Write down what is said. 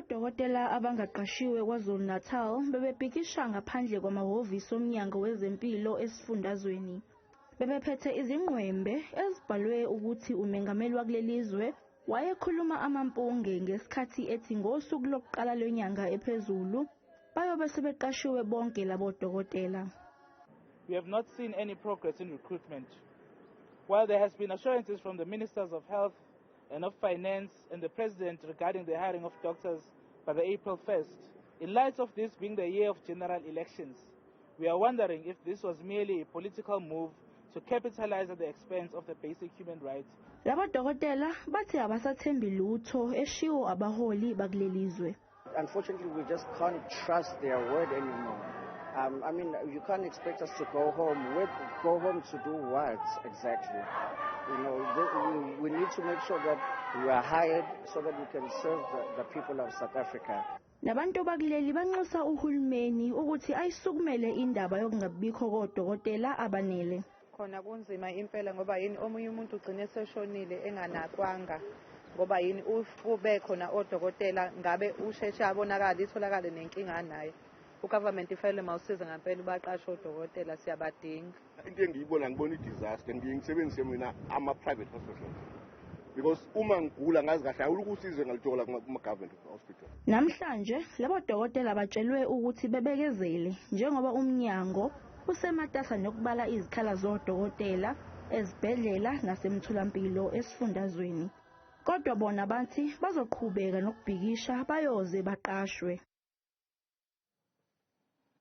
Odokotela abangaqashiwe KwaZulu-Natal bebebhikisha ngaphandle kwamahhovisi oMnyango Wezempilo esifundazweni. Bebephethe izingqwembe ezibhalwe ukuthi umengameli wakuleli zwe wayekhuluma amampunge ngesikhathi ethi ngosuku lokuqala lwenyanga ephezulu bayobe sebeqashiwe bonke labo dokotela. We have not seen any progress in recruitment. While there has been assurances from the Ministers of Health and of Finance and the President regarding the hiring of doctors by the April 1st, in light of this being the year of general elections, we are wondering if this was merely a political move to capitalize at the expense of the basic human rights. Labo dokotela bathi abasathembi lutho eshiwo abaholi bakuleli zwe. Unfortunately, we just can't trust their word anymore. I mean, you can't expect us to go home. With, go home to do what exactly? We need to make sure that we are hired so that we can serve the people of South Africa. Nabantu bakuleli banxusa uhulumeni ukuthi ayisukumele indaba yokungabikho kodokotela abanele. Khona kunzima impela, ngoba yini, omunye umuntu ugcine seshonile enganakwanga, ngoba yini, kube khona odokotela ngabe usheshe abonakala, itholakale nenkinga anayo. U-government ifanele mawusize ngampela, ubaqashe odokotela, siyabadinga. Into engiyibona, ngibona i-disaster. Ngiye ngisebenzise mina ama-private hospitals because uma ngigula ngazi kahle awulukho usizo engalithola kuma-government hospital. Namhlanje labo dokotela batshelwe ukuthi bebekezele njengoba umnyango usematasa nokubala izikhala zodokotela ezibhedlela nasemtholampilo esifundazweni. Kodwa bona bathi bazoqhubeka nokubhikisha bayoze baqashwe.